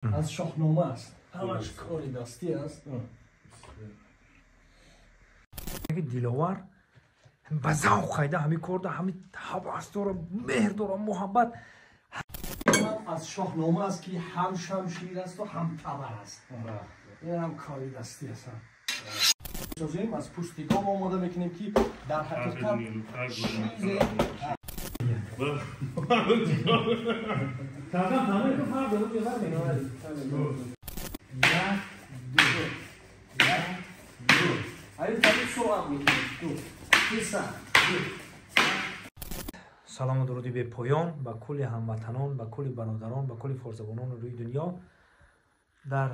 Аз Шоҳнома аст. Ҳамаш кори дастӣ аст. Диловар ба завқ қайда ҳами кор да ҳами ҳавас дора, меҳр дора, муҳаббат. Аз Шоҳнома аст ки ҳам шамшир аст ва ҳам табар аст. Ин ҳам кори дастӣ аст. Созем аз пӯсти гов омода мекунем ки дар ҳақиқат чизе Салому дуруди бепоён ба кулли ҳамватанон, ба кулли бародарон, ба кулли форсзабонони рӯи дунё. Дар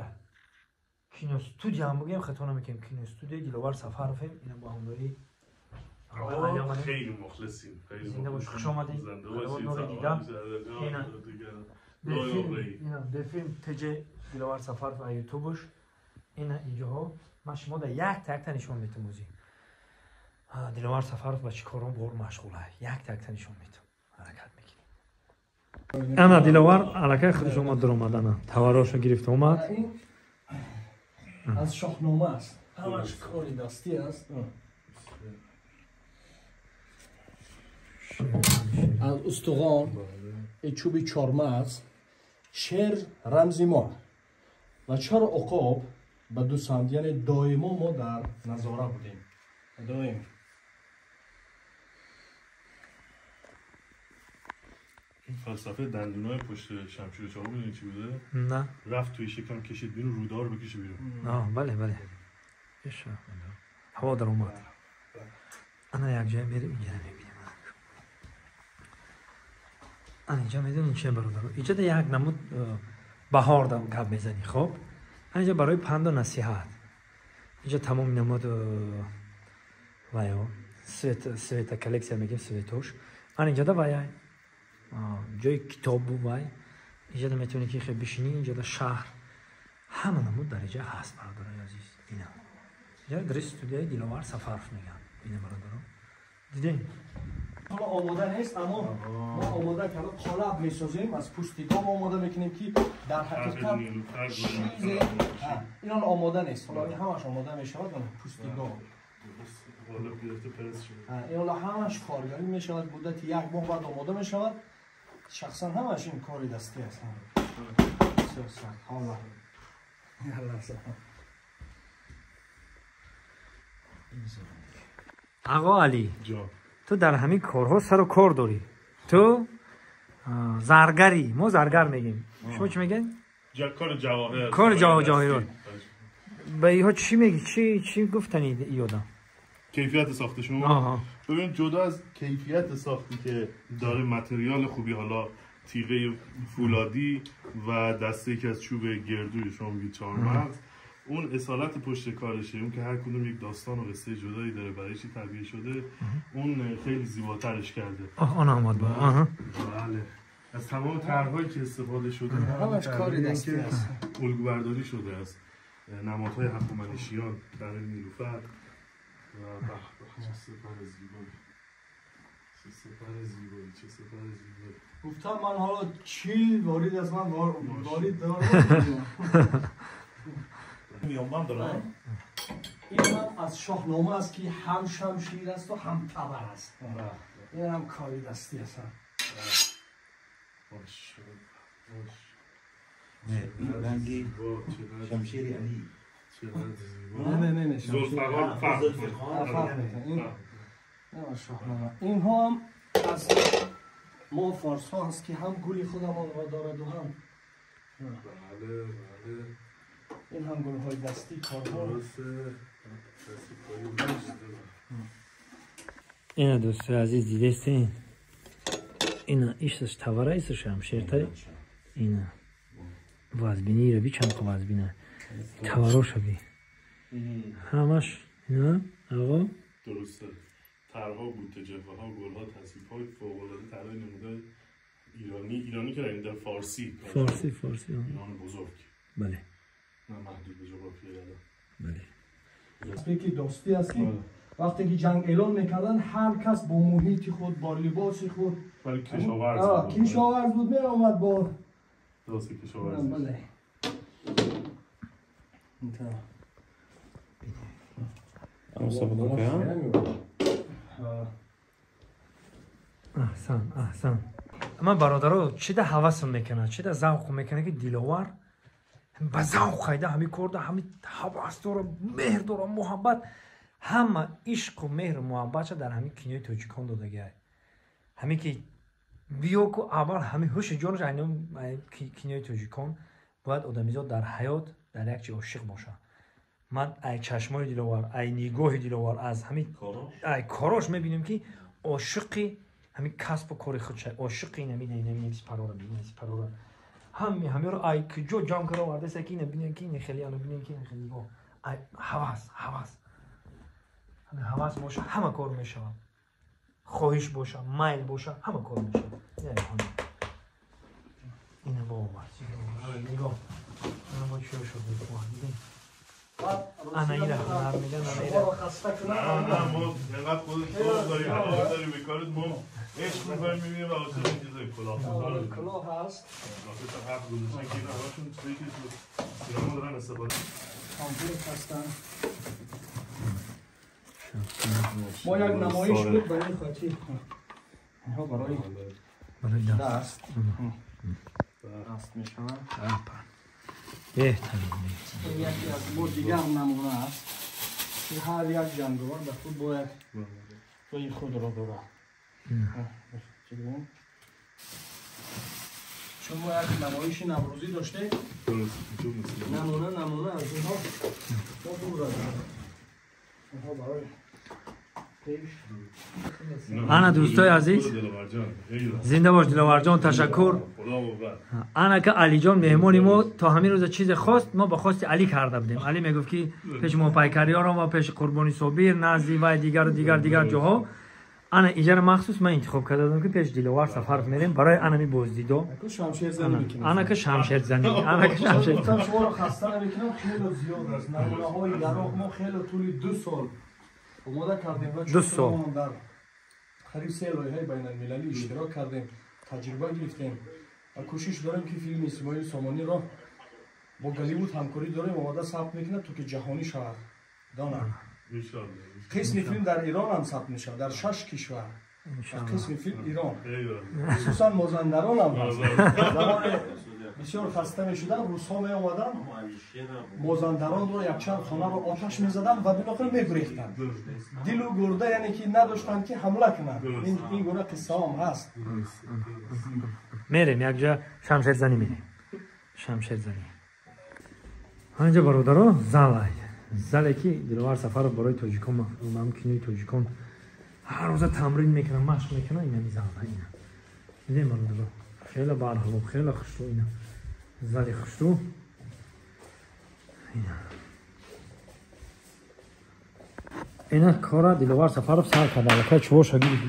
киностудия ҳам бигӯем, хато намекунем, киностудияи Диловар Сафаровем. Ина бо ҳамроҳӣ хеле мухлисем. Зинда бош, хуш омадед. Нури дида. Ина бефилм ТЖ Диловар Сафаров ва ютубш. Ина инҷоҳо ман шумо да якта якта нишон метам. Ози Диловар Сафаров ба чӣ корон бор машғула, якта якта нишон метам. Ҳаракат мекунем. Ана Диловар аллакай худаш омад, даромад, ана таварошо гирифта омад. Аз Шоҳнома аст. Ҳамаш кори дастӣ аст. Аз устуғон чӯби чормағз, шер рамзи мо ва чаро уқоб ба ду самт, яъне доимо мо дар назора будем. Доим. این فلسفه دندونای پشت شمشیر چاقو می‌دونی چی بوده؟ نه. رفت توی شکم کشید بیرون، رودار بکشه بیرون. آه بله بله. هوا در اومد. انا یک جای میریم اینجا میبینیم. انا اینجا میدونیم چه برادر. اینجا یک نمود بهار دم گپ میزنی خب. اینجا برای پند و نصیحت. اینجا تمام نمود وایو سویت کلکسیا میگیم سویتوش. انا اینجا دا وای ҷои китобу вай инҷа да метавонӣ ки хел бишинӣ. Инҷа да шаҳр ҳама намуд дараҷа ҳаст, бародарои азиз. Ина инҷа дар студияи Диловар Сафаров мегӯянд. Ина бародаро дидем, ҳоло омода нест, аммо мо омода карда қолаб месозем, аз пӯсти гов омода мекунем ки дар ҳақиқат чизе ин ҳоло омода нест. Ҳоло ин ҳамаш омода мешавад, пӯсти гов ин ҳоло ҳамаш коргарӣ мешавад, муддати як моҳ баъд омода мешавад. Шахсан ҳамаш ин кори дастӣ аст. Ағо Алӣ, ту дар ҳамин корҳо сару кор дорӣ. Ту заргарӣ, мо заргар мегӯем. Шумо чӣ мегӯед? Кори ҷавоҳирот. Ба инҳо чӣ мегӣ? Чӣ гуфтани ин одам? کیفیت ساختشون. ببین جدا از کیفیت ساختی که داره، متریال خوبی، حالا تیغه فولادی و دسته که از چوب گردوی شما میگید چهارمغز، اون اصالت پشت کارشه، اون که هر کدوم یک داستان و قصه جدایی داره برای چی تعبیه شده، اون خیلی زیباترش کرده. آه آن آمد با. بله. از تمام طرح‌هایی که استفاده شده همش کاری دستی است، الگوبرداری شده است. نمادهای هخامنشیان برای نیلوفر. به به، چه سپر زیبایی، چه سپر زیبایی، چه سپر زیبایی. گفتم من حالا چی وارد از من وارد دارم. میانبند دارم. این هم از شاهنامه است که هم شمشیر است و هم تبر است. این هم کاری دستی است. نه این رنگی شمشیر علی. نه نه نه، ذوالفقار فرق. این شاهنامه. اینها هم از ما فارس ها هست که هم گلی خودمان را دارد و هم بله بله. این هم گل های دستی کارها. اینا دوست عزیز دیدستین، اینا ایشش تبره، ایشش شمشیرتر، اینا وزبینی رو بی چند کا وزبینه تبراشو بی همش اینا. آقا درسته، طرح‌ها، بوته جبهه‌ها، گل‌ها، تصویرهای فوق‌العاده، طرح‌های نمودار ایرانی، ایرانی که در فارسی، فارسی فارسی، ایران بزرگ. بله، نه محدود به جغرافیای الان. بله. یکی دوستی است که وقتی که جنگ اعلان میکردن هر کس با محیط خود، با لباس خود، ولی کشاورز بود. کشاورز بود، می آمد با درسته کشاورزی. بله. Аҳсан, аҳсан. Ман бародаро чида ҳавасм мекунад, чида завқ мекунад ки Диловар ба завқ хайда ҳами корда, ҳами ҳавас дора, меҳр дора, муҳаббат, ҳама ишқу меҳру муҳаббатша дар ҳами кинои тоҷикон додагиай. Ҳами ки биё ку аввал ҳами ҳуши ҷонаш айно кинои тоҷикон бояд одамизод дар ҳаёт дар як чи ошиқ бошад. Ман ай чашмои Диловар, ай нигоҳи Диловар, аз ҳами ай корош мебинем ки ошиқи ҳамин касбу кори худша, ошиқи инами парора, парора. Ҳами ҳамиро ай куҷо ҷамъ карда овардаста ки ина бинем ки ина хеле ана бинем ки ина хеле нигоҳ. Ай ҳавас, ҳавас. Ҳами ҳавас боша, ҳама кор мешавад. Хоҳиш боша, майл боша, ҳама кор мешавад. Ина бо овард. Нигоҳ. Ана бо чиё шуд нигоҳ. Дидем. Ана ира ҳунар меган, ана ира. نه ما اینقدر خودت ذوق داری، علاقه داری به کارت، ما عشق می‌کنیم می‌بینیم و عاشق این چیزای کلاه کلاه هست. راستش حرف گذاشتن که اینا همشون چیزایی که تو سینما دارن استفاده کامپیوتر هستن. ما یک نمایش بود برای خاطر اینها برای دست دست میشوند. بهترین یکی از ما دیگر نمونه است که هر یک جنگاور به خود باید جای خود را دارد. چون ما یک نمایش نوروزی داشته، نمونه از اینها ما دور داریم. اینها برای ана дӯстои азиз, зинда бош Диловарҷон, ташаккур. Ана ки Алиҷон меҳмони мо то ҳамин рӯза чизе хост, мо ба хости Али карда будем. Али мегуфт ки пеши Мопайкариёро ва пеши Қурбони Собир, назди вай дигару дигар дигар ҷоҳо. Ана иҷара махсус ман интихоб карда будам ки пеши Диловар Сафаров мерем барои анами боздидо. Ана ки шамшерзанӣ, ана ки шамшер. Шуморо хаста намекунам, хеле зиёд аст. Намунаҳои дароғ мо хеле тӯли 2 сол омода кардем ва чун дар қариб 3 лоиҳаи байналмилалӣ иштирок кардем, таҷриба гирифтем ва кӯшиш дорем ки филми Исмоили Сомониро бо Голливуд ҳамкорӣ дорем, омода сабт мекунад то ки ҷаҳонӣ шавад. Донам қисми филм дар Ирон ҳам сабт мешавад, дар 6 кишвар. Қисми филм Ирон, хусусан Мозандарон ҳам ҳаст. Замоне бисёр хаста мешудам, русҳо меомаданд, Мозандаронро якчанд хонаро оташ мезаданд ва билохир мегурехтанд. Дилу гурда яъне ки надоштанд ки ҳамла кунанд. Ин гуна қиссаҳо ҳам ҳаст. Мерем якҷа шамшерзанӣ мерем. Шамшерзанӣ. Ҳаминҷа бародаро залай. Зале ки Диловар Сафаров барои тоҷикон, мам кинои тоҷикон ҳар рӯза тамрин мекунад, машқ мекунад, инами зала ина. Дидем бародаро, хеле барҳаво, хеле хушрӯ ина. Зали хушрӯ. Ина. Ина кора Диловар Сафаров сар карда, аллакай чувоша гирифт.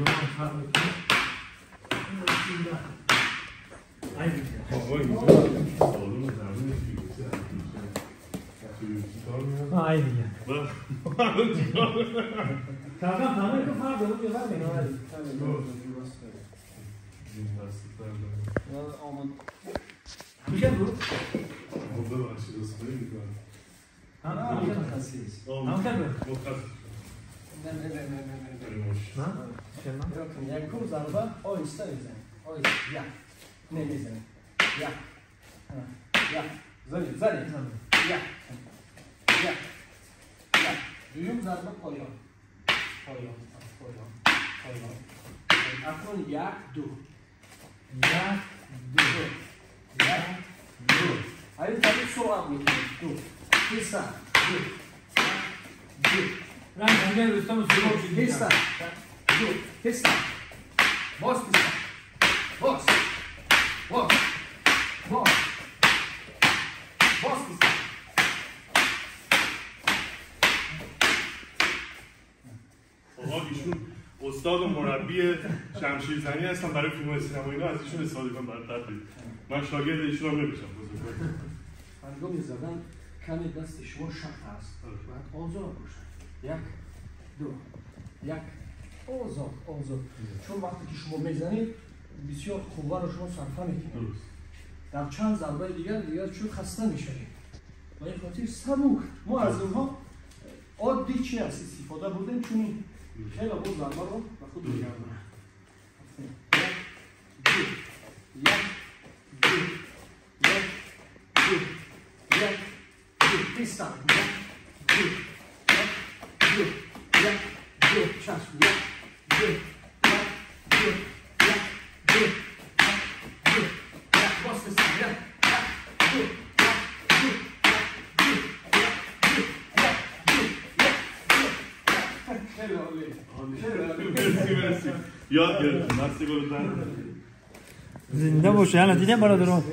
Ай دیگه. کردم همه که فرد اون یه بر می‌آوری. میشه بود؟ هم متخصص. هم کرد. نه نه نه نه نه. نه؟ یکم ضربه آهسته میزنی. آهسته. یک. نمیزنی. یک. یک. زنی زنی. یک. یک. یک. دوم ضربه پایان. پایان. پایان. پایان. اکنون یک دو. یک دو. یک دو. این طریق سرعت میکنیم. دو. سه. دو. دو. رنگ رنگ دوستان سرعت سه. دو. سه. باز سه. باز. باز. باز. باز سه. ایشون استاد و مربی شمشیرزنی هستن برای فیلم‌های سینمایی اینا، از ایشون استفاده کنم برای تدریس. من شاگرد ایشون هم نمیشم. هنگام زدن کمی دست شما شق است، باید آزاد باشد. یک دو یک آزاد آزاد. چون وقتی که شما میزنید بسیار قوه رو شما صرفه میکنید. در چند ضربه دیگر چون خسته میشوید. به این خاطر سبک ما از اونها عادی چی هست استفاده بردیم چون خیلی بود ضربه رو به خود می‌گردونه. 1 2 1 2 1 2 1 2 3 1 2 1 2 1 2 چشم 1 2 1 2 1 2 1 2 1 باز 1 2 1 2 1 2 خیلی عالی. مرسی مرسی. یاد گرفتم. مرسی گلتن. زنده باشه. الان دیدم برادران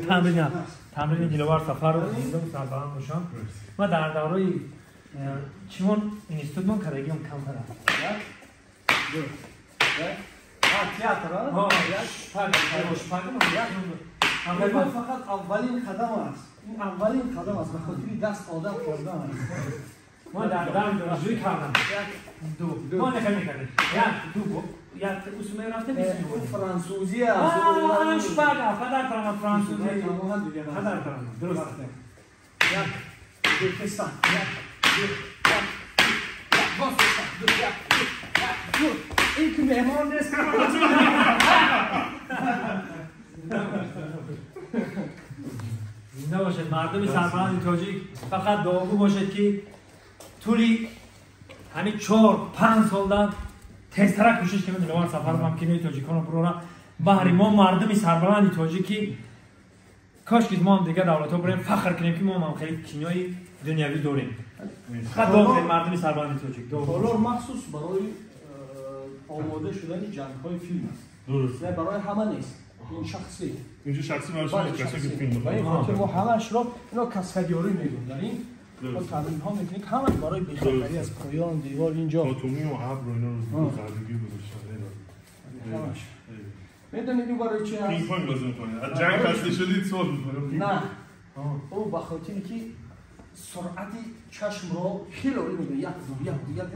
تمرین دلاور سفر زنده و سربلند باشم. ما در دورای چیمون اینستیتوت کردگیم کمتر است. 1 2 3 تئاتر ها یک فقط اولین قدم است. این اولین قدم است به خاطر دست آدم کردن است. ما در دانشجویی کردم. 1 2 ما نکردیم. 1 2 یک اصول رفته بیست بود. فرانسوزی است. آه شپاگا فدر کردم فرانسوزی. فدر کردم. درست. 1 2 3 1 2 1 باز 2 1 2 این که مهمان نیست. زنده باشد مردم سربلند تاجیک. فقط دعاگو باشد که طولی همین 4-5 سال تезтар кӯшиш кунем Диловар Сафаров ҳам кинои тоҷиконро бурора баҳри мо мардуми сарбаланди тоҷикӣ кош ки мо ҳам дигар давлатҳо бурем фахр кунем ки мо ҳам хеле кинои дунявӣ дорем. Фақат дуо кунем мардуми сарбаланди тоҷик. Толор махсус барои омода шудани ҷангҳои филм аст. Дуруст. Не барои ҳама нест. ин шахсӣ. Инҷо шахсӣ барои шумо касое ки филм мехоҳанд. Ба ин хотир мо ҳамаашро ино каскадёрӣ мегӯем дар ин ما تمرین ها میکنیم همش برای بی‌خطری از پایان دیوار اینجا آتومی و ابر و اینا رو زدگی گذاشتن. همش میدونید این برای چی هست؟ پینگ پونگ بازی میکنه. از جنگ خسته شدید صلح میکنه. نه او به خاطر که سرعت چشم رو خیلی عالی میده. 1 2 1 2 1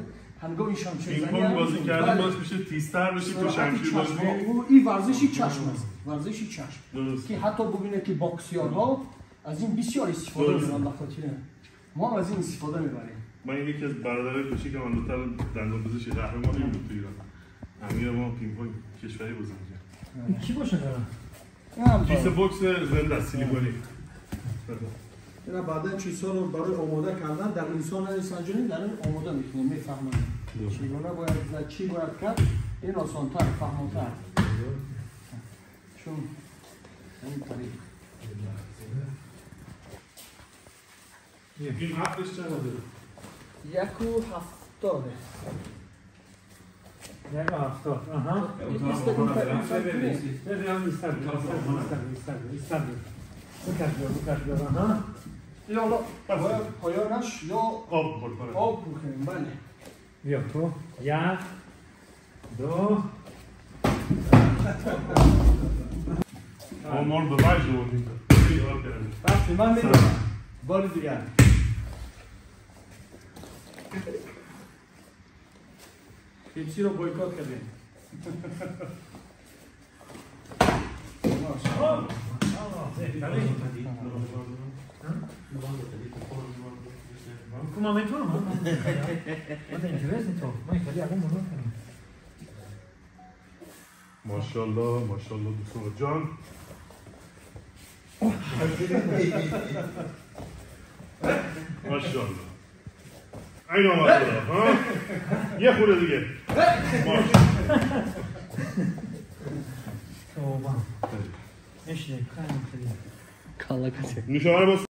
هنگامی شمشیر زنی پینگ پونگ بازی کردن باعث میشه تیزتر بشی تو شمشیر بازی. این ورزش چشم است. ورزش چشم که حتی ببینید که باکسیارها از این بسیار استفاده میکنن. به خاطر ما از این استفاده میبریم. من یکی از برادرای کوچیکم من دوتا دندان پزشک قهرمان این بود تو ایران. امیر ما پینگ پونگ کشوری بازی می‌کرد. کی باشه دارم؟ کیسه بوکس زنده است سیلیکونی. اینا بعداً چیزها رو برای آماده کردن در انسان نسنجونیم در این آماده میکنیم میفهمیم. چگونه باید زد چی باید کرد این آسان‌تر فهم‌تر. چون این طریق این حقش چقدره؟ 1.70. 1.70. آها. آها. یا باید پایانش یا آب بخور. آب بخوریم بله. بیا تو 1 2 ما رو به وجد آوردیم. وقتی من میدونم بار دیگر پیپسی رو بایکوت کردیم. Come میتونم من اینترست تو من خیلی عقل منو. ماشاءالله ماشاءالله دوستان جان. ماشاءالله این آمد ها یه خورده دیگه. توبه. نشینیم خیلی خیلی. نوشابه.